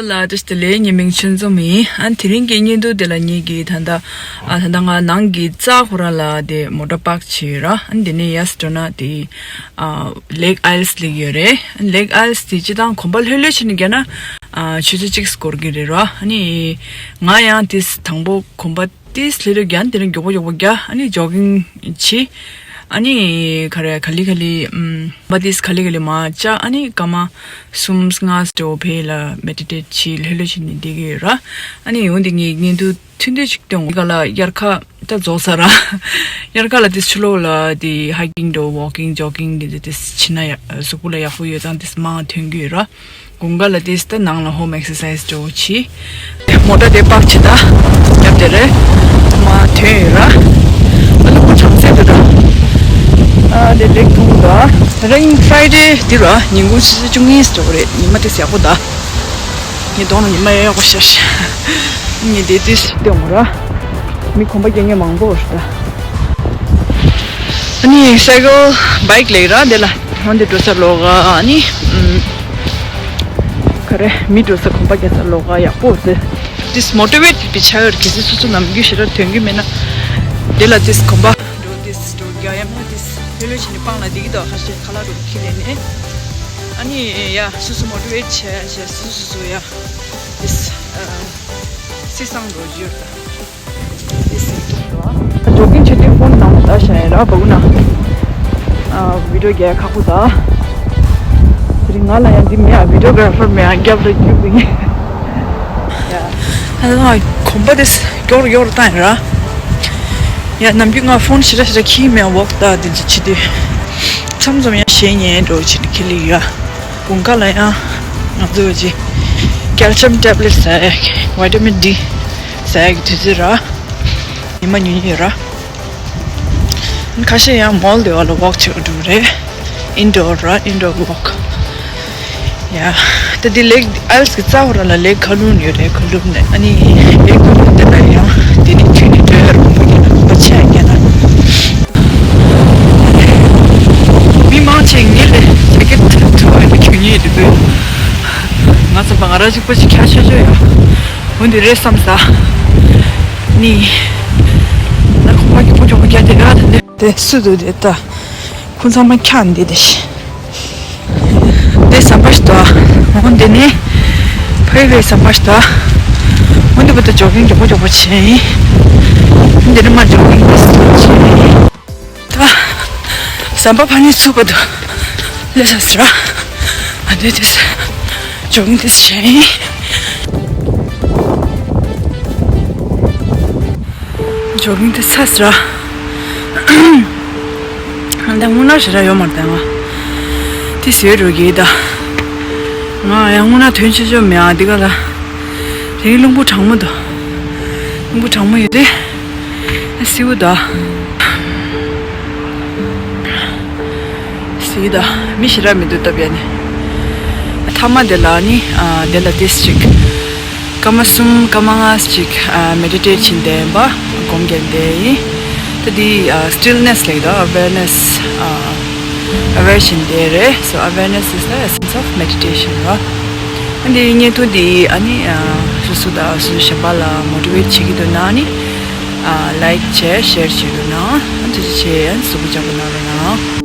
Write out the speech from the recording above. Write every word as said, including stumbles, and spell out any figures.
ལ་བཀྲ་ཤིས་བདེ་ལེགས། ངའི་མིང་ཆོས་འཛོམས་ཡིན། ཨ་དེ་རིང་གི་བརྙན་ཐུང་དེ་ལ་ངེད་ཀྱིས་ད་ལྟ་ཨ་ད་ལྟ་ང་ནང་གི་རྩ་ཁོ་ར་ལ་དེ་མོ་ཊ་པག་བྱས་ཡོད་ར། ཨ་དེ་ནས་ཡར་འགྲོ་ན་དེ་ཨ་ལེག་ཨའིལ་སླེབས་ཡོད་རེད། ལེག་ཨའིལ་དེ་སྤྱིར་བཏང་གོམ་པ་ལྷོད་ལྷོད་བྱས་ནས་བརྒྱབ་ན་ཨ་ཆུ་ཚོད་གཅིག་འགོར་གི་རེད་ར། ཨ་ནི་ང་ཡང་དེ་དང་པོ་གོམ་པ་ཏིས་ལྷོད་ལྷོད་རྒྱག་དེ་ནས་མགྱོགས་པོ་མགྱོགས་པོ་རྒྱག་ཨ་ནི་ཇོ་གིང་བྱེད། ཨ་ནི་ག་རེ་ག་ལེ་ག་ལེ་ཨམ་པ་ཏིས་ག་ལེ་ག་ལེ་མར་བཅག་ཨ་ནི་སྐར་མ་གསུམ་ལྔ་འགྲོ་ཕེ་ལ་མེ་ཌི་ཊེཊ་བྱེད་ལྷོད་ལྷོད་བྱས་ནས་བསྡད་ཀྱི་ཡོད་ར། ཨ་ནི་འོན་ཏེ་ངས་བརྙན་ཐུང་ཐུང་ཐུང་ཅིག་སྟོན། ག་ལ་དབྱར་ཁ་ད་རྫོགས་ཚར་ར། དབྱར་ཁ་ལ་དེ་ཕྱི་ལོགས་ལ་དེ་ཧའི་ཀིང་འགྲོ་ཝོག་ཀིང་ཇོག་ཀིང་དེ་ཚོ་དེ་བྱེད་ན་ཡ་གཟུགས་པོ་ལ་ཡག་པོ་ཡོད་ཙང་དེ་མང་ཐོན་གྱི་ཡོད་ར། དགུན་ཁ་ལ་དེ་ད་ནང་ལ་ཧོམ་ཨེག་སར་སའིཛ་འགྲོ་བྱེད། མོ་ཊ་དེ་པག་བྱེད་ད་རྒྱབ་དེ་རེད། མར་ཐོན་ཡོད་ར། ཨ་ལུ་གུ་གྲང་ཚད་དུ་ད། ཨ་དེ་ལེགས་ཐུང་ད། ད་རིང་ཕ་རའི་ཌེ་དེ་ར་ཉིན་གུང་ཆུ་ཚོད་བཅུ་གཉིས་འགྲོ་རེད། ཉི་མ་དེ་ཡག་པོ་ད། ངས་གདོང་ལ་ཉི་མ་ཡག་པོ་ཤར་ཤག་ངས་དེ་དུས་སྟོན་དགོས་ར། མི་གོམ་པ་རྒྱག་མཁན་མང་པོ་རེད་ད། ཨ་ནི་སའི་ཀལ་བྷའིཀ་ལེགས་ར་དེ་ལ། འོན་ཏེ་འགྲོ་ས་ལོགས་ཀ་ཨ་ནི་ཨམ་ག་རེ་མི་འགྲོ་ས་གོམ་པ་རྒྱག་ས་ལོགས་ཀ་ཡག་པོ་རེད། དེ་མོ་ཊི་ཝེཊ་བྱེད་པའི་ཆ་ཡོད་རེད། གལ་སྲིད་སོ་སོ་ནམ་རྒྱུན་ཞེ་དྲག་ཐོན་གྱི་མེད་ན་དེ་ལ་དེ་གོམ་པ་འགྲོ་དེ་འགྲོ་རྒྱག་ཡ་མེད་ན་དེ་ལྷོད་ལྷོད་བྱས་ནས་སྤང་ལ་བསྡད་ཀྱི་འདུག་ཁ་ཤས་ཁ་ལག་འགྲོ་ཁྱི་ལེན་ནས། ཨ་ནི་ཡ་སོ་སོ་མོ་ཊི་ཝེཊ་བྱས་བྱས་སོ་སོ་སོ་ཡ་དེ་སི་སང་འགྲོ་རྒྱུ་ཡོད་རེད་ད། འདི་ཟེར་གྱི་འདུག་ཇོག་གིང་བྱེད་དུས་ཕོན་ནང་ལ་བཞག་ཡ་ར་བ་གུ་ན། ཨ་བི་ཌིའོ་རྒྱག་ཁག་པོ་ད། དེ་རིང་ང་ལ་ཡང་འདི་མེད་ཨ། བི་ཌིའོ་གྷ་ར་ཕར་མེད་ཨ། རྒྱབ་ལ་རྒྱུག་གི་ཡིན། ཡ། ཨ་ང་གོམ་པ་དེ་མགྱོགས་རུ་མགྱོགས་རུ་བཏང་ཡ་ར། ཡ་ནམ་རྒྱུན་ང་ཕོན་ཞེ་དྲག་ཞེ་དྲག་འཁྱེར་མེད་ཨ། ཝོག་ད་དེ་ཚོ་བྱེད་དུས། མཚམས་མཚམས་ཡང་ཞེད་སྣང་འགྲོ་བྱེད་ནས་ཁྱེར་ལེ་ཡ། དགུན་ཁ་ལ་ཡང་ང་ཚོ་ཅིག་ཀལ་ཤམ་ཊེབ་ལེཊ་ཟ་ཡ། ཝི་ཊ་མིན་ཌི་ཟ་ཡ་གི་དུས་ཚོད་ར། ཉི་མ་ཉུང་ཉུང་ཡོད་ར། ཁ་ཤས་ཡང་མོལ་དེ་བ་ལ་ཝོག་བྱེད་འགྲོ་རེད། ཨིན་ཌོར་ར། ཨིན་ཌོར་ཝོག་ཡ། ད་འདི་ལེག་ཨའིལ་གི་རྩ་བ་ར་ལ་ལེག་ཁ་ལུན་ཡོད་རེད། ཁ་ལུན་ནས་ཨ་ནི་ལེག་ཁ་ལུན་དེ་ལ་ཡང་དེ་ནི་དུས་ནི་སྤྲོད་ཡ་རུང་བ་ཡིན་ན་ཆ་ཡ་ན། མི་མང་ཆེ་ངེད་ལས་ཇེ་ཀེཊ་ཐུ་བ་ཡོད་གྱོན་ཉེ་དེ་བོད། ང་ཚོ་པ་ང་ར་གཅིག་པ་ཅིག་ཁྱ་ཤོད་ཤོད་ཡ། འོན་ཏེ་རེད་བསམ་ས། ནི། ན་ཁོ་མ་གི་པོ་ཅོག་པོ་ཁྱ་དེ་ར་དེ་འདྲ། དེ་སུ་དུ་དེ་ལྟ། ཁོ་ཚང་མ་ཁྱ་འདི་དེ་ཤི། དེ་ཟམ་པ་ཞིག་ཏོ། འོན་ཏེ་ནི། ཕ་ཡི་བའི་ཟམ་པ་ཞིག་ཏོ། འོན་ཏེ་བུ་ཏོ་ཇོག་གིང་མགྱོགས་པོ་མགྱོགས་པོ་བྱས་ཡིན། འོན་ཏེ་ནི་མ་ཇོག་གིང་དེ་སུ་བྱས་ཡིན། ད། ཟམ་པ་ཕ་ནི་ཚུགས་པ་དུ། ལས་ས་སི་ར། ཨ་འདི་དེ་སི། ཇོག་གིང་དེ་སི་བྱས་ཡིན། ཇོག་གིང་དེ་ས་སི་ར། ད་དངུལ་ནག་ཞེ་དྲག་ཡོད་མ་རེད་ད་ང་། དེ་ཟེར་འགྲོ་གི་ད། ང་ཡང་དངུལ་ནག་དོན་ཆེ་ཆེ་མེད་ཨ་འདི་ག་ལ། དེ་རླུང་བུ་གྲང་མོ་འདུག་རླུང་བུ་གྲང་མོ་ཡོད་དེ། སེའུ་ད། སེའུ་ད། མི་ཞེ་དྲག་མི་འདུག་སྟབས་ཡ་ནི། ཐ་མ་དེ་ལ་ནི་ཨ་དེ་ལ་ཏིས་ཅིག་སྐར་མ་གསུམ་སྐར་མ་ལྔ་ཅིག་ཨ་མེ་ཌི་ཊེཊ་བྱེད་བསྡད་པ་སྒོམ་བརྒྱབ་བསྡད་ཡིན། ད་འདི་ཨ་སི་ཊིལ་ནེ་སི་ལབ་ཀྱི་འདུག་ཨ་ཝེར་ནེ་སི་ཨ་ཨ་ཝེར་བྱེད་བསྡད་རེད། So awareness is the essence of meditation ར། ཨ་འདི་བརྙན་ཐུང་འདི་ཨ་ནི་ཨ་སོ་སོ་དང་སོ་སོ་གཞན་པ་ལ་མོ་ཊི་ཝེཊ་བྱེད་ཀྱི་འདུག་ན་ནི་ཨ་ལའིཀ་བྱས་ཤེར་བྱེད་རོགས་གནང་། ཨ་ཐུགས་རྗེ་ཆེ། ཨ་གཟུགས་པོ་བྱམས་པོ་གནང་རོགས་གནང་།